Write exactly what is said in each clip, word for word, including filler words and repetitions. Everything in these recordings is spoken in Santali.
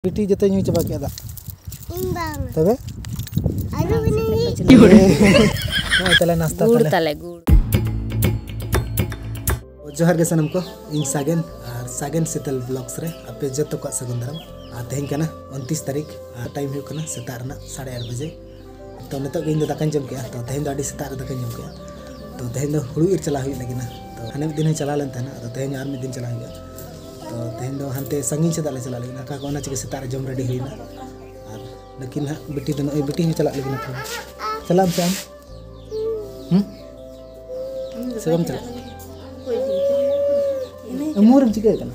ᱵᱤᱴᱤ ᱡᱚᱛᱚ ᱧᱩ ᱪᱟᱵᱟ ᱠᱮᱫᱟ ᱫᱟᱜ᱾ ᱤᱧ ᱵᱟᱝ᱾ ᱛᱚᱵᱮ? ᱟᱨᱚ ᱵᱤᱱ ᱧᱩᱭᱟ? ᱱᱚᱜᱼᱚᱭ ᱛᱟᱦᱞᱮ ᱱᱟᱥᱛᱟ ᱜᱩᱲ ᱛᱟᱞᱮ᱾ ᱛᱟᱞᱮ, ᱜᱩᱲ᱾ ᱡᱚᱦᱟᱨ ᱜᱮ ᱥᱟᱱᱟᱢ ᱠᱚ, ᱤᱧ ᱥᱟᱜᱮᱱ ᱟᱨ ᱥᱟᱜᱮᱱ ᱥᱤᱛᱟᱹᱞ ᱵᱞᱚᱜᱥ ᱨᱮ ᱟᱯᱮ ᱡᱚᱛᱚ ᱠᱚᱣᱟᱜ ᱥᱟᱹᱜᱩᱱ ᱫᱟᱨᱟᱢ᱾ ᱟᱨ ᱛᱮᱦᱮᱧ ᱠᱟᱱᱟ ᱩᱱᱛᱤᱥ ᱛᱟᱹᱨᱤᱠᱷ ᱟᱨ ᱴᱟᱭᱤᱢ ᱦᱩᱭᱩᱜ ᱠᱟᱱᱟ ᱥᱮᱛᱟᱜ ᱨᱮᱱᱟᱜ ᱥᱟᱲᱮ ᱟᱴ ᱵᱟᱡᱮ᱾ ᱛᱚ ᱱᱤᱛᱚᱜ ᱜᱮ ᱤᱧ ᱫᱚ ᱫᱟᱠᱟᱧ ᱡᱚᱢ ᱠᱮᱜᱼᱟ᱾ ᱛᱚ ᱛᱮᱦᱮᱧ ᱫᱚ ᱟᱹᱰᱤ ᱥᱮᱛᱟᱜ ᱨᱮ ᱫᱟᱠᱟᱧ ᱡᱚᱢ ᱠᱮᱜᱼᱟ᱾ ᱛᱚ ᱛᱮᱦᱮᱧ ᱫᱚ ᱦᱩᱲᱩ ᱤᱨ ᱪᱟᱞᱟᱣ ᱦᱩᱭᱩᱜ ᱞᱟᱹᱜᱤᱫ ᱱᱟ᱾ ᱛᱚ ᱦᱟᱱᱮ ᱢᱤᱫ ᱫᱤᱱ ᱦᱚᱸᱧ ᱪᱟᱞᱟᱣ ᱞᱮᱱ ᱛᱟᱦᱮᱱᱟ, ᱟᱫᱚ ᱛᱮᱦᱮᱧ ᱫᱚ ᱦᱟᱱᱛᱮ ᱥᱟᱺᱜᱤᱧ ᱥᱮᱫ ᱞᱮ ᱪᱟᱞᱟᱜ ᱞᱟᱹᱜᱤᱫ᱾ ᱚᱠᱟ ᱠᱚ ᱚᱱᱟ ᱪᱤᱠᱟᱹ ᱥᱮᱛᱟᱜ ᱨᱮ ᱡᱚᱢ ᱨᱮᱰᱤ ᱦᱩᱭᱱᱟ᱾ ᱟᱨ ᱱᱩᱠᱤᱱ ᱦᱟᱸᱜ ᱵᱤᱴᱤ ᱫᱚ ᱱᱚᱜᱼᱚᱭ ᱵᱤᱴᱤ ᱦᱚᱸ ᱪᱟᱞᱟᱜ ᱞᱟᱹᱜᱤᱫ ᱱᱟᱠᱚ᱾ ᱪᱟᱞᱟᱜ ᱟᱢ ᱥᱮ ᱟᱢ? ᱦᱩᱸ? ᱥᱮ ᱵᱟᱢ ᱪᱟᱞᱟᱜ? ᱩᱢᱩᱨ ᱮᱢ ᱪᱤᱠᱟᱹ ᱠᱟᱱᱟ?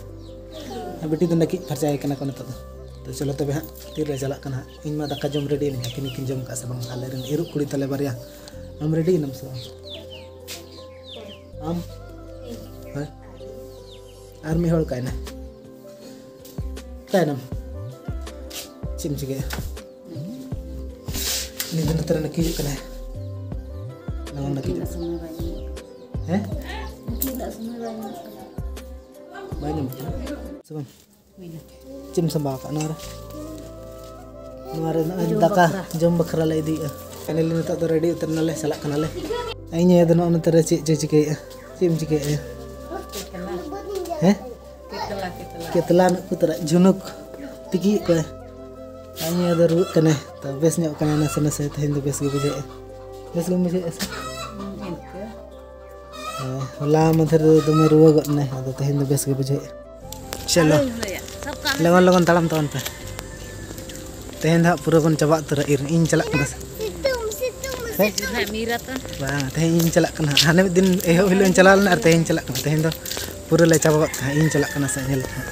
ᱟᱨ ᱵᱤᱴᱤ ᱫᱚ ᱱᱟᱹᱠᱤᱡ ᱯᱷᱟᱨᱪᱟᱭᱮ ᱠᱟᱱᱟ ᱠᱚ ᱱᱤᱛᱚᱜ ᱫᱚ᱾ ᱛᱚ ᱪᱚᱞᱚ ᱛᱚᱵᱮ ᱦᱟᱸᱜ ᱛᱤᱨᱮ ᱪᱟᱞᱟᱜ ᱠᱟᱱᱟ ᱦᱟᱸᱜ᱾ ᱤᱧ ᱢᱟ ᱫᱟᱠᱟ ᱡᱚᱢ ᱨᱮᱰᱤ ᱱᱟᱹᱧ, ᱟᱹᱠᱤᱱ ᱜᱮᱠᱤᱱ ᱡᱚᱢ ᱠᱟᱜᱼᱟ ᱥᱮ ᱵᱟᱝ? ᱟᱞᱮ ᱨᱮᱱ ᱤᱨᱩᱜ ᱠᱩᱲᱤ ᱛᱟᱞᱮ ᱵᱟᱨᱭᱟ᱾ ᱟᱢ ᱨᱮᱰᱤ ᱮᱱᱟᱢ ᱥᱮ ᱵᱟᱝ? ᱟᱢ? ᱦᱮᱸ? ᱟᱨ ᱢᱤᱫ ᱦᱚᱲ ᱚᱠᱟᱭᱮᱱᱟ? ᱚᱠᱟᱭᱮᱱᱟᱢ? ᱪᱮᱫ ᱮᱢ ᱪᱤᱠᱟᱹᱭᱟ? ᱩᱱᱤ ᱫᱚ ᱱᱚᱛᱮ ᱨᱮ ᱱᱟᱹᱠᱤᱡᱚᱜ ᱠᱟᱱᱟᱭ᱾ ᱞᱚᱜᱚᱱ ᱱᱟᱹᱠᱤᱡᱚᱜ᱾ ᱩᱱᱠᱤᱱᱟᱜ ᱥᱚᱢᱚᱭ ᱵᱟᱭ ᱧᱟᱢᱚᱜ ᱠᱟᱱᱟ᱾ ᱦᱮᱸ? ᱩᱱᱠᱤᱱᱟᱜ ᱥᱚᱢᱚᱭ ᱵᱟᱭ ᱧᱟᱢᱚᱜ ᱠᱟᱱᱟ᱾ ᱵᱟᱭ ᱧᱟᱢᱚᱜ ᱠᱟᱱᱟ? ᱥᱮ ᱵᱟᱝ? ᱦᱩᱭᱱᱟ᱾ ᱪᱮᱫ ᱮᱢ ᱥᱟᱢᱵᱟᱣ ᱟᱠᱟᱫ ᱱᱚᱣᱟ ᱨᱮ? ᱱᱚᱣᱟ ᱨᱮ ᱱᱚᱜᱼᱚᱭ ᱡᱚᱢ ᱫᱟᱠᱟ ᱵᱟᱠᱷᱨᱟ᱾ ᱡᱚᱢ ᱵᱟᱠᱷᱨᱟ ᱞᱮ ᱤᱫᱤᱭᱮᱫᱼᱟ᱾ ᱯᱷᱟᱭᱱᱟᱞᱤ ᱱᱤᱛᱚᱜ ᱫᱚ ᱨᱮᱰᱤ ᱩᱛᱟᱹᱨ ᱱᱟᱞᱮ, ᱪᱟᱞᱟᱜ ᱠᱟᱱᱟᱞᱮ᱾ ᱤᱧ ᱟᱭᱳ ᱫᱚ ᱱᱚᱜᱼᱚ ᱱᱚᱛᱮ ᱨᱮ ᱪᱮᱫ ᱪᱚᱭ ᱪᱤᱠᱟᱹᱭᱮᱫᱼᱟ? ᱪᱮᱫ ᱮᱢ ᱪᱤᱠᱟᱹᱭᱮᱫᱼᱟ? ᱦᱮᱸ? ᱠᱮᱛᱞᱟ, ᱠᱮᱛᱞᱟ᱾ ᱠᱮᱛᱞᱟ ᱢᱮᱫ ᱠᱚ ᱛᱟᱨᱟ ᱡᱷᱩᱱᱩᱠ ᱛᱤᱠᱤᱭᱮᱫ ᱠᱚᱣᱟᱭ᱾ ᱟᱨ ᱤᱧ ᱟᱭᱳ ᱫᱚ ᱨᱩᱣᱟᱹᱜ ᱠᱟᱱᱟᱭ, ᱛᱚ ᱵᱮᱥ ᱧᱚᱜ ᱠᱟᱱᱟᱭ ᱱᱟᱥᱮ ᱱᱟᱥᱮ, ᱛᱮᱦᱮᱧ ᱫᱚ ᱵᱮᱥ ᱜᱮ ᱵᱩᱡᱷᱟᱹᱣᱮᱫᱼᱟ᱾ ᱵᱮᱥ ᱜᱮᱢ ᱵᱩᱡᱷᱟᱹᱣᱮᱫᱼᱟ ᱥᱮ? ᱤᱱᱠᱟᱹ᱾ ᱦᱮᱸ, ᱦᱚᱞᱟ ᱢᱟᱫᱷᱮᱨ ᱫᱚ ᱫᱚᱢᱮ ᱨᱩᱣᱟᱹ ᱜᱚᱫ ᱮᱱᱟᱭ, ᱟᱫᱚ ᱛᱮᱦᱮᱧ ᱫᱚ ᱵᱮᱥ ᱜᱮ ᱵᱩᱡᱷᱟᱹᱣᱮᱫᱼᱟ᱾ ᱪᱚᱞᱚ᱾ ᱟᱞᱚᱢ ᱞᱟᱹᱭᱟ᱾ ᱥᱟᱵ ᱠᱟᱜ ᱢᱮ᱾ ᱞᱚᱜᱚᱱ ᱞᱚᱜᱚᱱ ᱛᱟᱲᱟᱢ ᱛᱟᱵᱚᱱ ᱯᱮ᱾ ᱛᱮᱦᱮᱧ ᱫᱚ ᱦᱟᱸᱜ ᱯᱩᱨᱟᱹ ᱵᱚᱱ ᱪᱟᱵᱟ ᱩᱛᱟᱹᱨᱟ ᱤᱨ᱾ ᱤᱧ ᱪᱟᱞᱟᱜ ᱠᱟᱱᱟ ᱥᱮ? ᱥᱤᱛᱩᱝ, ᱥᱤᱛᱩᱝ, ᱦᱮᱸ? ᱥᱤᱛᱩᱝ᱾ ᱦᱮᱸ, ᱢᱤᱨᱟ ᱛᱚ᱾ ᱵᱟᱝ, ᱛᱮᱦᱮᱧ ᱤᱧ ᱪᱟᱞᱟᱜ ᱠᱟᱱᱟ ᱦᱟᱸᱜ᱾ ᱦᱟᱱᱮ ᱢᱤᱫ ᱫᱤᱱ ᱮᱦᱚᱵ ᱦᱤᱞᱳᱜ ᱤᱧ ᱪᱟᱞᱟᱣ ᱞᱮᱱᱟ ᱟᱨ ᱛᱮᱦᱮᱧ ᱤᱧ ᱪᱟᱞᱟᱜ ᱠᱟᱱᱟ᱾ ᱛᱮᱦᱮᱧ ᱫᱚ ᱯᱩᱨᱟᱹ ᱞᱮ ᱪᱟᱵᱟ ᱜᱚᱫ ᱠᱟᱜᱼᱟ᱾ ᱤᱧ ᱪᱟᱞᱟᱜ ᱠᱟᱱᱟ ᱥᱮ ᱧᱮᱞ ᱯᱮ ᱦᱟᱸᱜ᱾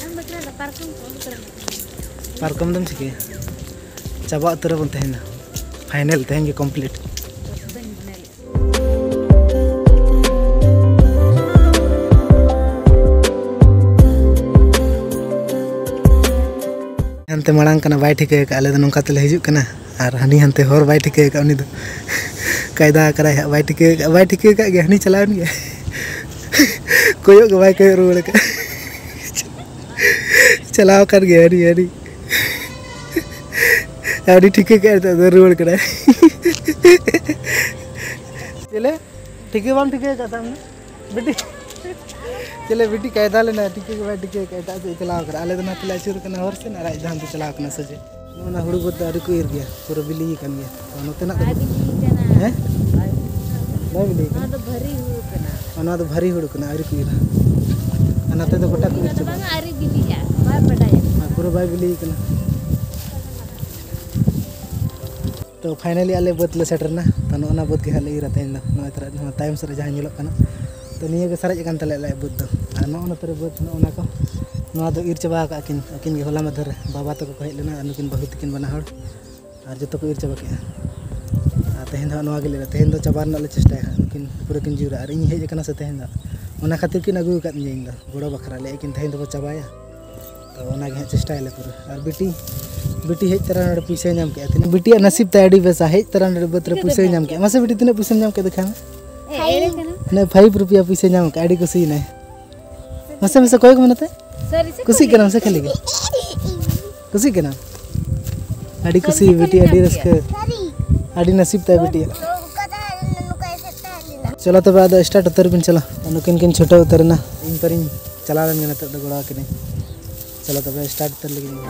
ᱟᱢ ᱵᱟᱠᱷᱨᱟ ᱫᱚ ᱯᱟᱨᱠᱚᱢ ᱠᱚ ᱟᱹᱜᱩ ᱛᱚᱨᱟ ᱢᱮ᱾ ᱯᱟᱨᱠᱚᱢ ᱫᱚᱢ ᱪᱤᱠᱟᱹᱭᱟ? ᱪᱟᱵᱟ ᱩᱛᱟᱹᱨ ᱟᱵᱚᱱ ᱛᱮᱦᱮᱧ ᱫᱚ᱾ ᱯᱷᱟᱭᱱᱮᱞ, ᱛᱮᱦᱮᱧ ᱜᱮ ᱠᱚᱢᱯᱞᱤᱴ᱾ ᱦᱟᱱᱛᱮ ᱢᱟᱲᱟᱝ ᱠᱟᱱᱟ, ᱵᱟᱭ ᱴᱷᱤᱠᱟᱹ ᱟᱠᱟᱫᱼᱟ᱾ ᱟᱞᱮ ᱫᱚ ᱱᱚᱝᱠᱟ ᱛᱮᱞᱮ ᱦᱤᱡᱩᱜ ᱠᱟᱱᱟ ᱟᱨ ᱦᱟᱹᱱᱤ ᱦᱟᱱᱛᱮ ᱦᱚᱨ ᱵᱟᱭ ᱴᱷᱤᱠᱟᱹ ᱟᱠᱟᱫᱼᱟ᱾ ᱩᱱᱤ ᱫᱚ ᱠᱟᱭᱫᱟ ᱟᱠᱟᱫᱟᱭ ᱦᱟᱸᱜ, ᱵᱟᱭ ᱴᱷᱤᱠᱟᱹ ᱟᱠᱟᱫᱼᱟ᱾ ᱵᱟᱭ ᱴᱷᱤᱠᱟᱹ ᱟᱠᱟᱫ ᱜᱮᱭᱟ, ᱦᱟᱹᱱᱤ ᱪᱟᱞᱟᱣᱮᱱ ᱜᱮᱭᱟ᱾ ᱠᱚᱭᱚᱜ ᱜᱮ ᱵᱟᱭ ᱠᱚᱭᱚᱜ ᱨᱩᱣᱟᱹᱲ ᱟᱠᱟᱫᱼᱟ᱾ ᱪᱟᱞᱟᱣ ᱟᱠᱟᱱ ᱜᱮᱭᱟ ᱟᱹᱰᱤ ᱟᱹᱰᱤ ᱟᱹᱰᱤ ᱴᱷᱤᱠᱟᱹ ᱠᱮᱫ ᱱᱤᱛᱚᱜ ᱫᱚ ᱨᱩᱣᱟᱹᱲ ᱠᱟᱱᱟᱭ᱾ ᱪᱮᱞᱮ? ᱴᱷᱤᱠᱟᱹ ᱵᱟᱢ ᱴᱷᱤᱠᱟᱹ ᱟᱠᱟᱫ ᱛᱟᱢ ᱫᱚ? ᱵᱤᱴᱤ᱾ ᱪᱮᱞᱮ ᱵᱤᱴᱤ ᱠᱟᱭᱫᱟ ᱞᱮᱱᱟ, ᱴᱷᱤᱠᱟᱹ ᱜᱮ ᱵᱟᱭ ᱴᱷᱤᱠᱟᱹ ᱟᱠᱟᱫ, ᱮᱴᱟᱜ ᱥᱮᱫ ᱪᱟᱞᱟᱣ ᱠᱟᱱᱟ᱾ ᱟᱞᱮ ᱫᱚ ᱱᱟᱛᱮ ᱞᱮ ᱟᱹᱪᱩᱨ ᱠᱟᱱᱟ ᱦᱚᱨ ᱥᱮᱫ, ᱟᱨ ᱟᱡ ᱫᱚ ᱦᱟᱱᱛᱮ ᱪᱟᱞᱟᱣ ᱠᱟᱱᱟ ᱥᱮ ᱪᱮᱫ? ᱱᱚᱜᱼᱚ ᱱᱟ ᱦᱩᱲᱩ ᱵᱟᱹᱫᱽ ᱫᱚ ᱟᱹᱣᱨᱤ ᱠᱚ ᱤᱨ ᱜᱮᱭᱟ, ᱯᱩᱨᱟᱹ ᱵᱤᱞᱤ ᱟᱠᱟᱱ ᱜᱮᱭᱟ᱾ ᱛᱚ, ᱱᱚᱛᱮᱱᱟᱜ ᱫᱚ ᱵᱟᱭ ᱵᱤᱞᱤ ᱠᱟᱱᱟ᱾ ᱦᱮᱸ? ᱵᱟᱭ ᱵᱤᱞᱤ ᱠᱟᱱᱟ᱾ ᱱᱚᱣᱟ ᱫᱚ ᱵᱷᱟᱹᱨᱤ ᱦᱩᱲᱩ ᱠᱟᱱᱟ᱾ ᱟᱨ ᱱᱚᱣᱟ ᱫᱚ ᱵᱷᱟᱹᱨᱤ ᱦᱩᱲᱩ ᱠᱟᱱᱟ, ᱟᱹᱣᱨᱤ ᱠᱚ ᱤᱨᱟ᱾ ᱟᱨ ᱱᱚᱛᱮ ᱫᱚ ᱜᱚᱴᱟ ᱠᱚ ᱤᱨ ᱪᱟᱵᱟ᱾ ᱵᱟᱝᱟ, ᱟᱹᱣᱨᱤ ᱵᱤᱞᱤᱜᱼᱟ, ᱵᱟᱭ ᱵᱟᱰᱟᱭᱟ᱾ ᱦᱮᱸ, ᱯᱩᱨᱟᱹ ᱵᱟᱭ ᱵᱤᱞᱤ ᱠᱟᱱᱟ᱾ ᱛᱚ, finally ᱟᱞᱮ ᱵᱟᱹᱫᱽ ᱞᱮ ᱥᱮᱴᱮᱨ ᱮᱱᱟ᱾ ᱛᱚ, ᱱᱚᱜᱼᱚ ᱱᱟ ᱵᱟᱹᱫᱽ ᱜᱮ ᱦᱟᱸᱜ ᱞᱮ ᱤᱨᱟ ᱛᱮᱦᱮᱧ ᱫᱚ᱾ ᱱᱚᱜᱼᱚᱭ ᱛᱚᱨᱟ ᱱᱚᱣᱟ ᱛᱟᱭᱚᱢ ᱥᱮᱫ ᱨᱮ ᱡᱟᱦᱟᱸ ᱧᱮᱞᱚᱜ ᱠᱟᱱᱟ, ᱛᱚ, ᱱᱤᱭᱟᱹ ᱜᱮ ᱥᱟᱨᱮᱡ ᱟᱠᱟᱱ ᱛᱟᱞᱮᱭᱟ ᱟᱞᱮᱭᱟᱜ ᱵᱟᱹᱫᱽ ᱫᱚ᱾ ᱟᱨ ᱱᱚᱜᱼᱚ ᱱᱚᱛᱮ ᱨᱮ ᱵᱟᱹᱫᱽ, ᱱᱚᱜᱼᱚ ᱱᱟ ᱠᱚ, ᱱᱚᱣᱟ ᱫᱚ ᱤᱨ ᱪᱟᱵᱟ ᱟᱠᱟᱫ ᱠᱤᱱ, ᱟᱹᱠᱤᱱ ᱜᱮ ᱦᱚᱞᱟ ᱢᱟᱫᱷᱮᱨ ᱨᱮ ᱵᱟᱵᱟ ᱛᱟᱠᱚ ᱠᱚ ᱦᱮᱡ ᱞᱮᱱᱟ, ᱟᱨ ᱱᱩᱠᱤᱱ ᱵᱟᱹᱦᱩ ᱛᱟᱹᱠᱤᱱ ᱵᱟᱱᱟ ᱦᱚᱲ, ᱟᱨ ᱡᱚᱛᱚ ᱠᱚ ᱤᱨ ᱪᱟᱵᱟ ᱠᱮᱜᱼᱟ᱾ ᱟᱨ ᱛᱮᱦᱮᱧ ᱫᱚ ᱦᱟᱸᱜ ᱱᱚᱣᱟ ᱜᱮᱞᱮ ᱤᱨᱟ, ᱛᱮᱦᱮᱧ ᱫᱚ ᱪᱟᱵᱟ ᱨᱮᱱᱟᱜ ᱞᱮ ᱪᱮᱥᱴᱟᱭᱟ ᱦᱟᱸᱜ, ᱱᱩᱠᱤᱱ ᱯᱩᱨᱟᱹ ᱠᱤᱱ ᱡᱳᱨᱟ᱾ ᱟᱨ ᱤᱧ ᱦᱮᱡ ᱟᱠᱟᱱᱟ ᱥᱮ ᱛᱮᱦᱮᱧ ᱫᱚ, ᱚᱱᱟ ᱠᱷᱟᱹᱛᱤᱨ ᱠᱤᱱ ᱟᱹᱜᱩ ᱟᱠᱟᱫ ᱤᱧᱟ ᱤᱧ ᱫᱚ ᱜᱚᱲᱚ ᱵᱟᱠᱷᱨᱟ, ᱞᱟᱹᱭᱮᱫ ᱠᱤᱱ ᱛᱮᱦᱮᱧ ᱫᱚᱵᱚ ᱪᱟᱵᱟᱭᱟ᱾ ᱛᱚ, ᱚᱱᱟᱜᱮ ᱦᱟᱸᱜ ᱪᱮᱥᱴᱟᱭᱟᱞᱮ ᱯᱩᱨᱟᱹ᱾ ᱟᱨ ᱵᱤᱴᱤ, ᱵᱤᱴᱤ ᱦᱮᱡ ᱛᱚᱨᱟ ᱱᱚᱰᱮ ᱯᱩᱭᱥᱟᱹᱭ ᱧᱟᱢ ᱠᱮᱜᱼᱟ᱾ ᱛᱤᱱᱟᱹᱜ ᱵᱤᱴᱤᱭᱟᱜ ᱱᱟᱥᱤᱵ ᱛᱟᱭ ᱟᱹᱰᱤ ᱵᱮᱥᱟ, ᱦᱮᱡ ᱛᱚᱨᱟ ᱱᱚᱰᱮ ᱵᱟᱹᱫᱽ ᱨᱮ ᱯᱩᱭᱥᱟᱹᱭ ᱧᱟᱢ ᱠᱮᱜᱼᱟ᱾ ᱢᱟᱥᱮ ᱵᱤᱴᱤ, ᱛᱤᱱᱟᱹᱜ ᱯᱩᱭᱥᱟᱹᱢ ᱧᱟᱢ ᱠᱮᱫ ᱫᱮᱠᱷᱟᱣ ᱢᱮ? ᱦᱮᱡ ᱮᱲᱮ ᱠᱟᱱᱟ᱾ ᱱᱚᱜᱼᱚᱭ ᱯᱷᱟᱭᱤᱵᱷ ᱨᱩᱯᱤᱭᱟ ᱯᱩᱭᱥᱟᱹ ᱧᱟᱢ ᱠᱮᱜᱼᱟ, ᱟᱹᱰᱤ ᱠᱩᱥᱤᱭᱮᱱᱟᱭ᱾ ᱢᱟᱥᱮ, ᱢᱟᱥᱮ ᱠᱚᱭ ᱠᱚ ᱢᱮ ᱱᱚᱛᱮ᱾ ᱥᱟᱹᱨᱤ ᱥᱮ ᱠᱩᱥᱤᱜ ᱠᱷᱟᱹᱞᱤ? ᱠᱟᱱᱟᱢ ᱥᱮ ᱠᱷᱟᱹᱞᱤ ᱜᱮ? ᱠᱩᱥᱤᱜ ᱠᱟᱱᱟᱢ? ᱟᱹᱰᱤ ᱠᱩᱥᱤ ᱥᱟᱹᱨᱤ ᱥᱮ ᱵᱤᱴᱤ, ᱠᱷᱟᱹᱞᱤ ᱟᱹᱰᱤ ᱧᱟᱢ ᱨᱟᱹᱥᱠᱟᱹ᱾ ᱠᱮᱜᱼᱟ? ᱟᱹᱰᱤ ᱱᱟᱥᱤᱵ ᱛᱟᱭ ᱵᱤᱴᱤᱭᱟᱜ᱾ ᱱᱚᱝᱠᱟ ᱛᱟᱦᱮᱸ ᱞᱮᱱᱟ, ᱱᱚᱝᱠᱟ ᱮᱥᱮᱫ ᱛᱟᱦᱮᱸ ᱞᱮᱱᱟ᱾ ᱪᱚᱞᱚ ᱛᱚᱵᱮ ᱟᱫᱚ start ᱩᱛᱟᱹᱨ ᱵᱤᱱ, ᱪᱚᱞᱚ᱾ ᱱᱩᱠᱤᱱ ᱠᱤᱱ ᱪᱷᱩᱴᱟᱹᱣ ᱩᱛᱟᱹᱨ ᱮᱱᱟ᱾ ᱤᱧ ᱯᱟᱨᱤᱧ ᱪᱟᱞᱟᱣ ᱞᱮᱱ ᱜᱮ, ᱱᱤᱛᱚᱜ ᱫᱚ ᱜᱚᱲᱚ ᱟᱹᱠᱤᱱᱟᱹᱧ᱾ ᱪᱚᱞᱚ ᱛᱚᱵᱮ start ᱩᱛᱟᱹᱨ ᱞᱟᱹᱜᱤᱫ ᱤᱧ᱾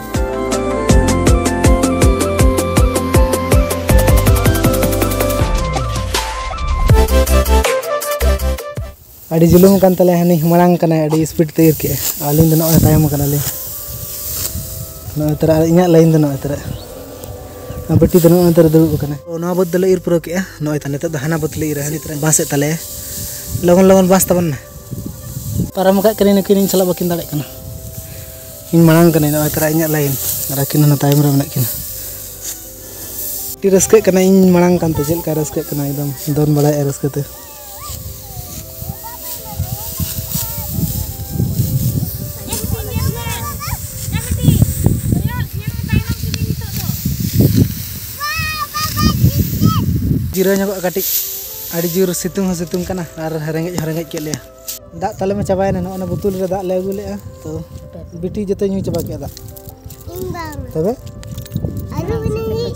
ᱟᱹᱰᱤ ᱡᱩᱞᱩᱢ ᱟᱠᱟᱱ ᱛᱟᱞᱮᱭᱟ, ᱦᱟᱹᱱᱤ ᱢᱟᱲᱟᱝ ᱠᱟᱱᱟᱭ, ᱟᱹᱰᱤ speed ᱛᱮ ᱤᱨ ᱠᱮᱜᱼᱟ᱾ ᱟᱹᱞᱤᱧ ᱫᱚ ᱱᱚᱜᱼᱚᱭ ᱛᱟᱭᱚᱢ ᱠᱟᱱᱟᱞᱤᱧ᱾ ᱱᱚᱜᱼᱚᱭ ᱛᱚᱨᱟ ᱤᱧᱟᱹᱜ line ᱫᱚ ᱱᱚᱜᱼᱚᱭ ᱛᱚᱨᱟ᱾ ᱟᱨ ᱵᱤᱴᱤ ᱫᱚ ᱱᱚᱜᱼᱚᱭ ᱛᱚᱨᱟ ᱫᱩᱲᱩᱵ ᱟᱠᱟᱱᱟᱭ᱾ ᱛᱚ, ᱱᱚᱣᱟ ᱵᱟᱹᱫᱽ ᱫᱚᱞᱮ ᱤᱨ ᱯᱩᱨᱟᱹᱣ ᱠᱮᱜᱼᱟ᱾ ᱱᱚᱜᱼᱚᱭ ᱛᱚ ᱱᱤᱛᱚᱜ ᱫᱚ ᱦᱟᱱᱟ ᱵᱟᱹᱫᱽ ᱞᱮ ᱤᱨᱟ, ᱦᱟᱹᱱᱤ ᱛᱚᱨᱟ ᱵᱟᱸᱥᱮᱫ ᱛᱟᱞᱮᱭᱟ᱾ ᱞᱚᱜᱚᱱ ᱞᱚᱜᱚᱱ ᱵᱟᱸᱥ ᱛᱟᱵᱚᱱ ᱢᱮ᱾ ᱯᱟᱨᱚᱢ ᱟᱠᱟᱫ ᱠᱟᱹᱱᱟᱹᱧ, ᱱᱩᱠᱤᱱ ᱤᱧ ᱥᱟᱞᱟᱜ ᱵᱟᱹᱠᱤᱱ ᱫᱟᱲᱮᱭᱟᱜ ᱠᱟᱱᱟ᱾ ᱤᱧ ᱢᱟᱲᱟᱝ ᱠᱟᱹᱱᱟᱹᱧ, ᱱᱚᱜᱼᱚᱭ ᱛᱚᱨᱟ ᱤᱧᱟᱹᱜ line, ᱟᱨ ᱟᱹᱠᱤᱱ ᱦᱟᱱᱟ ᱛᱟᱭᱚᱢ ᱨᱮ ᱢᱮᱱᱟᱜ ᱠᱤᱱᱟ᱾ ᱟᱹᱰᱤ ᱨᱟᱹᱥᱠᱟᱹᱜ ᱠᱟᱱᱟ, ᱤᱧ ᱢᱟᱲᱟᱝ ᱠᱟᱱᱛᱮ ᱪᱮᱫ ᱞᱮᱠᱟ ᱨᱟᱹᱥᱠᱟᱹᱜ ᱠᱟᱱᱟ, ᱮᱠᱫᱚᱢ ᱫᱚᱱ ᱵᱟᱲᱟᱭᱮᱫᱼᱟ ᱨᱟᱹᱥᱠᱟᱹ ᱛᱮ᱾ ᱡᱤᱨᱟᱹᱣ ᱧᱚᱜᱚᱜᱼᱟ ᱠᱟᱹᱴᱤᱡ, ᱟᱹᱰᱤ ᱡᱳᱨ ᱥᱤᱛᱩᱝ ᱦᱚᱸ ᱥᱤᱛᱩᱝ ᱠᱟᱱᱟ ᱟᱨ ᱨᱮᱸᱜᱮᱡ ᱦᱚᱸ ᱨᱮᱸᱜᱮᱡ ᱠᱮᱫ ᱞᱮᱭᱟ᱾ ᱫᱟᱜ ᱛᱟᱞᱮ ᱢᱟ ᱪᱟᱵᱟᱭᱮᱱᱟ, ᱱᱚᱜᱼᱚ ᱱᱟ ᱵᱳᱛᱳᱞ ᱨᱮ ᱫᱟᱜ ᱞᱮ ᱟᱹᱜᱩ ᱞᱮᱫᱼᱟ, ᱛᱚ ᱵᱤᱴᱤ ᱡᱚᱛᱚᱧ ᱧᱩ ᱪᱟᱵᱟ ᱠᱮᱫᱟ ᱫᱟᱜ᱾ ᱤᱧ ᱵᱟᱝ᱾ ᱛᱚᱵᱮ? ᱟᱨᱚ ᱵᱤᱱ ᱧᱩᱭᱟ?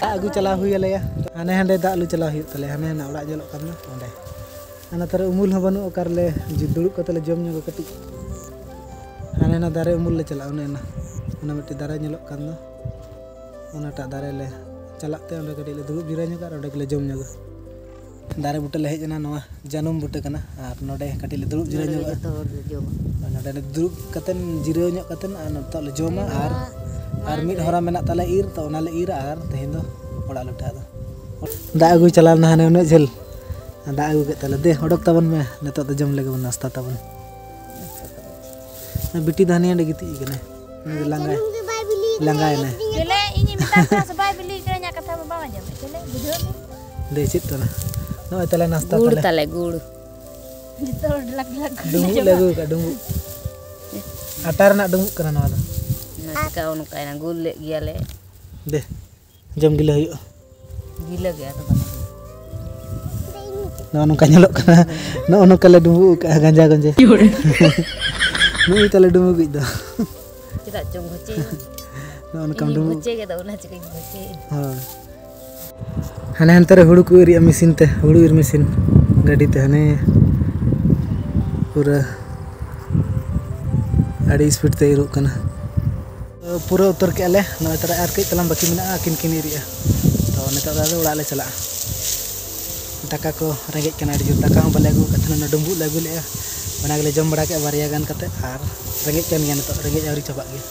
ᱫᱟᱜ ᱟᱹᱜᱩ ᱪᱟᱞᱟᱣ ᱦᱩᱭ ᱟᱞᱮᱭᱟ᱾ ᱦᱟᱱᱮ ᱦᱟᱸᱰᱮ ᱫᱟᱜ ᱞᱩ ᱪᱟᱞᱟᱣ ᱦᱩᱭᱩᱜ ᱛᱟᱞᱮᱭᱟ᱾ ᱦᱟᱱᱮ ᱦᱟᱱᱟ ᱚᱲᱟᱜ ᱧᱮᱞᱚᱜ ᱠᱟᱱ ᱫᱚ ᱚᱸᱰᱮ᱾ ᱟᱨ ᱱᱚᱛᱮ ᱨᱮ ᱩᱢᱩᱞ ᱦᱚᱸ ᱵᱟᱹᱱᱩᱜ, ᱚᱠᱟ ᱨᱮᱞᱮ ᱡᱩ-, ᱫᱩᱲᱩᱵ ᱠᱟᱛᱮ ᱞᱮ ᱡᱚᱢ ᱧᱚᱜᱟ ᱠᱟᱹᱴᱤᱡ᱾ ᱦᱟᱱᱮ ᱦᱟᱱᱟ ᱫᱟᱨᱮ ᱩᱢᱩᱞ ᱞᱮ ᱪᱟᱞᱟᱜᱼᱟ, ᱚᱱᱮ ᱚᱱᱟ᱾ ᱚᱱᱟ ᱢᱤᱫᱴᱤᱡ ᱫᱟᱨᱮ ᱧᱮᱞᱚᱜ ᱠᱟᱱ ᱫᱚ, ᱚᱱᱟᱴᱟᱜ ᱫᱟᱨᱮ ᱞᱮ ᱪᱟᱞᱟᱜ ᱛᱮ ᱚᱸᱰᱮ ᱠᱟᱹᱴᱤᱡ ᱞᱮ ᱫᱩᱲᱩᱵ ᱡᱤᱨᱟᱹᱣ ᱧᱚᱜᱟ ᱟᱨ ᱚᱸᱰᱮ ᱜᱮᱞᱮ ᱡᱚᱢ ᱧᱚᱜᱟ᱾ ᱫᱟᱨᱮ ᱵᱩᱴᱟᱹ ᱞᱮ ᱦᱮᱡ ᱮᱱᱟ, ᱱᱚᱣᱟ ᱡᱟᱹᱱᱩᱢ ᱵᱩᱴᱟᱹ ᱠᱟᱱᱟ ᱟᱨ ᱱᱚᱰᱮ ᱠᱟᱹᱴᱤᱡ ᱞᱮ ᱫᱩᱲᱩᱵ ᱡᱤᱨᱟᱹᱣ ᱱᱚᱰᱮ ᱜᱮ ᱧᱚᱜᱚᱜᱼᱟ᱾ ᱡᱚᱛᱚ ᱦᱚᱲ ᱞᱮ ᱡᱚᱢᱟ᱾ ᱱᱚᱰᱮ ᱞᱮ ᱫᱩᱲᱩᱵ ᱠᱟᱛᱮᱱ, ᱡᱤᱨᱟᱹᱣ ᱧᱚᱜ ᱠᱟᱛᱮᱱ ᱟᱨ ᱱᱤᱛᱚᱜ ᱞᱮ ᱡᱚᱢᱟ᱾ ᱟᱨ, ᱟᱨ ᱢᱤᱫ ᱦᱚᱨᱟ ᱢᱮᱱᱟᱜ ᱛᱟᱞᱮ ᱤᱨ, ᱛᱚ ᱚᱱᱟ ᱞᱮ ᱤᱨᱟ ᱟᱨ ᱛᱮᱦᱮᱧ ᱫᱚ ᱚᱲᱟᱜ ᱞᱮ ᱩᱴᱷᱟᱹᱜᱼᱟ᱾ ᱟᱫᱚ ᱫᱟᱜ ᱟᱹᱜᱩᱭ ᱪᱟᱞᱟᱣ ᱞᱮᱱᱟ ᱦᱟᱱᱮ ᱩᱱᱟᱹᱜ ᱡᱷᱟᱹᱞ, ᱟᱨ ᱫᱟᱜ ᱟᱹᱜᱩ ᱠᱮᱫ ᱛᱟᱞᱮ᱾ ᱫᱮ, ᱚᱰᱚᱠ ᱛᱟᱵᱚᱱ ᱢᱮ, ᱱᱤᱛᱚᱜ ᱫᱚ ᱡᱚᱢ ᱞᱮᱜᱮ ᱵᱚᱱ, ᱱᱟᱥᱛᱟ ᱛᱟᱵᱚᱱ᱾ ᱵᱤᱴᱤ ᱫᱚ ᱦᱟᱱᱮ ᱦᱟᱸᱰᱮ ᱜᱤᱛᱤᱡ ᱠᱟᱱᱟᱭ, ᱩᱱᱤ ᱫᱚ ᱞᱟᱸᱜᱟᱭ, ᱡᱟᱹᱱᱩᱢ ᱜᱮ ᱵᱟᱭ ᱵᱤᱞᱤ ᱠᱟᱱᱟ, ᱞᱟᱸᱜᱟᱭᱮᱱᱟᱭ᱾ ᱪᱮᱞᱮ, ᱤᱧᱤᱧ ᱢᱮᱛᱟᱢ ᱠᱟᱱᱟ ᱥᱮ ᱵᱟᱭ ᱵᱤᱞᱤ ᱠᱟᱱᱟ, ᱤᱧᱟᱹᱜ ᱠᱟᱛᱷᱟ ᱢᱟ ᱵᱟᱢ ᱟᱸᱡᱚᱢᱮᱫ᱾ ᱪᱮᱞᱮ, ᱵᱩᱡᱷᱟᱹᱣ ᱢᱮ᱾ ᱫᱮ, ᱪᱮᱫ ᱠᱟᱱᱟ? ᱱᱚᱜᱼᱚᱭ ᱛᱟᱞᱮ ᱱᱟᱥᱛᱟ ᱜᱩᱲ ᱛᱟᱞᱮ᱾ ᱛᱟᱞᱮ, ᱜᱩᱲ᱾ ᱡᱚᱛᱚ ᱦᱚᱲ ᱞᱟᱠ ᱞᱟᱠ ᱰᱩᱸᱵᱩᱜ ᱞᱮ ᱟᱹᱜᱩ ᱟᱠᱟᱫ, ᱰᱩᱸᱵᱩᱜ᱾ ᱟᱴᱟ ᱨᱮᱱᱟᱜ ᱰᱩᱸᱵᱩᱜ ᱠᱟᱱᱟ ᱱᱚᱣᱟ ᱫᱚ᱾ ᱚᱱᱟ ᱪᱤᱠᱟ ᱚᱱᱠᱟᱭᱮᱱᱟ, ᱜᱩᱞ ᱞᱮᱫ ᱜᱮᱭᱟᱞᱮ᱾ ᱫᱮ, ᱡᱚᱢ ᱜᱤᱞᱟᱹ ᱦᱩᱭᱩᱜᱼᱟ᱾ ᱜᱤᱞᱟᱹ ᱜᱮ ᱟᱫᱚ ᱵᱟᱝ᱾ ᱱᱚᱜᱼᱚ ᱱᱚᱝᱠᱟ ᱧᱮᱞᱚᱜ ᱠᱟᱱᱟ, ᱱᱚᱜᱼᱚ ᱱᱚᱝᱠᱟ ᱞᱮ ᱰᱩᱸᱵᱩᱜ ᱟᱠᱟᱫᱼᱟ ᱜᱟᱸᱡᱟ ᱜᱚᱸᱡᱮ᱾ ᱱᱩᱭ ᱛᱟᱞᱮ ᱰᱩᱸᱵᱩᱜᱤᱡ ᱫᱚ᱾ ᱪᱮᱫᱟᱜ ᱪᱚᱝ ᱜᱷᱚᱪᱮ? ᱱᱚᱜᱼᱚ ᱱᱚᱝᱠᱟᱢ ᱤᱧᱤᱧ ᱰᱩᱸᱵᱩᱜ᱾ ᱜᱷᱚᱪᱮ ᱠᱮᱫᱟ, ᱚᱱᱟ ᱪᱤᱠᱟᱹᱧ ᱜᱷᱚᱪᱮ? ᱦᱳᱭ᱾ ᱦᱟᱱᱮ ᱦᱟᱱᱛᱮ ᱨᱮ ᱦᱩᱲᱩ ᱠᱚ ᱤᱨᱮᱜᱼᱟ ᱢᱮᱥᱤᱱ ᱛᱮ, ᱦᱩᱲᱩ ᱤᱨ ᱢᱮᱥᱤᱱ ᱜᱟᱹᱰᱤ ᱛᱮ᱾ ᱦᱟᱱᱮ ᱯᱩᱨᱟᱹ ᱟᱹᱰᱤ speed ᱛᱮ ᱤᱨᱚᱜ ᱠᱟᱱᱟ᱾ ᱯᱩᱨᱟᱹ ᱩᱛᱟᱹᱨ ᱠᱮᱜᱼᱟ ᱞᱮ᱾ ᱱᱚᱜᱼᱚᱭ ᱛᱚᱨᱟ ᱟᱨ ᱠᱟᱹᱡ ᱛᱟᱞᱟᱝ ᱵᱟᱹᱠᱤ ᱢᱮᱱᱟᱜᱼᱟ, ᱟᱹᱠᱤᱱ ᱠᱤᱱ ᱤᱨᱮᱜᱼᱟ᱾ ᱛᱚ ᱱᱤᱛᱚᱜ ᱫᱚ ᱟᱫᱚ ᱚᱲᱟᱜ ᱞᱮ ᱪᱟᱞᱟᱜᱼᱟ᱾ ᱫᱟᱠᱟ ᱠᱚ ᱨᱮᱸᱜᱮᱡ ᱠᱟᱱᱟ ᱟᱹᱰᱤ ᱡᱳᱨ᱾ ᱫᱟᱠᱟ ᱦᱚᱸ ᱵᱟᱞᱮ ᱟᱹᱜᱩ ᱟᱠᱟᱫ ᱛᱟᱦᱮᱱᱟ, ᱚᱱᱟ ᱰᱩᱸᱵᱩᱜ ᱞᱮ ᱟᱹᱜᱩ ᱞᱮᱜᱼᱟ, ᱚᱱᱟ ᱜᱮᱞᱮ ᱡᱚᱢ ᱵᱟᱲᱟ ᱠᱮᱜᱼᱟ ᱵᱟᱨᱭᱟ ᱜᱟᱱ ᱠᱟᱛᱮ᱾ ᱟᱨ ᱨᱮᱸᱜᱮᱡ ᱠᱟᱱ ᱜᱮᱭᱟ ᱱᱤᱛᱚᱜ, ᱨᱮᱸᱜᱮᱡ ᱟᱹᱣᱨᱤ ᱪᱟᱵᱟᱜ ᱜᱮᱭᱟ᱾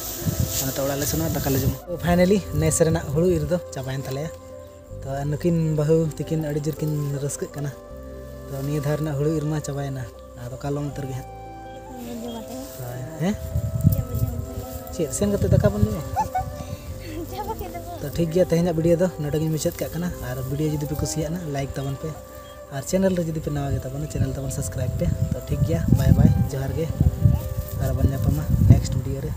ᱚᱱᱟᱛᱮ ᱚᱲᱟᱜ ᱞᱮ ᱥᱮᱱᱚᱜᱼᱟ, ᱫᱟᱠᱟ ᱞᱮ ᱡᱚᱢᱟ᱾ ᱛᱚ finally ᱱᱮᱥ ᱨᱮᱱᱟᱜ ᱦᱩᱲᱩ ᱤᱨ ᱫᱚ ᱪᱟᱵᱟᱭᱮᱱ ᱛᱟᱞᱮᱭᱟ᱾ ᱛᱚ ᱟᱨ ᱱᱩᱠᱤᱱ ᱵᱟᱹᱦᱩ ᱛᱤᱠᱤᱱ ᱟᱹᱰᱤ ᱡᱳᱨ ᱠᱤᱱ ᱨᱟᱹᱥᱠᱟᱹᱜ ᱠᱟᱱᱟ᱾ ᱛᱚ ᱱᱤᱭᱟᱹ ᱫᱷᱟᱣ ᱨᱮᱱᱟᱜ ᱦᱩᱲᱩ ᱤᱨ ᱢᱟ ᱪᱟᱵᱟᱭᱮᱱᱟ, ᱟᱫᱚ ᱠᱟᱞᱚᱢ ᱩᱛᱟᱹᱨ ᱜᱮ ᱦᱟᱸᱜ᱾ ᱦᱳᱭ, ᱦᱮᱸ? ᱪᱮᱫ, ᱥᱮᱱ ᱠᱟᱛᱮ ᱫᱟᱠᱟ ᱵᱚᱱ ᱡᱚᱢᱟ? ᱛᱚ ᱴᱷᱤᱠ ᱜᱮᱭᱟ, ᱛᱮᱦᱮᱧᱟᱜ video ᱫᱚ ᱱᱚᱰᱮ ᱜᱤᱧ ᱢᱩᱪᱟᱹᱫ ᱠᱟᱜ ᱠᱟᱱᱟ᱾ ᱟᱨ video ᱡᱩᱫᱤ ᱯᱮ ᱠᱩᱥᱤᱭᱟᱜᱼᱟ, like ᱛᱟᱵᱚᱱ ᱯᱮ, ᱟᱨ channel ᱨᱮ ᱡᱩᱫᱤ ᱯᱮ ᱱᱟᱣᱟ ᱜᱮ ᱛᱟᱵᱚᱱᱟ, channel ᱛᱟᱵᱚᱱ subscribe ᱯᱮ᱾ ᱛᱚ ᱴᱷᱤᱠ ᱜᱮᱭᱟ, bye bye, ᱡᱚᱦᱟᱨ ᱜᱮ, ᱟᱨ ᱵᱚᱱ ᱧᱟᱯᱟᱢᱟ next video ᱨᱮ᱾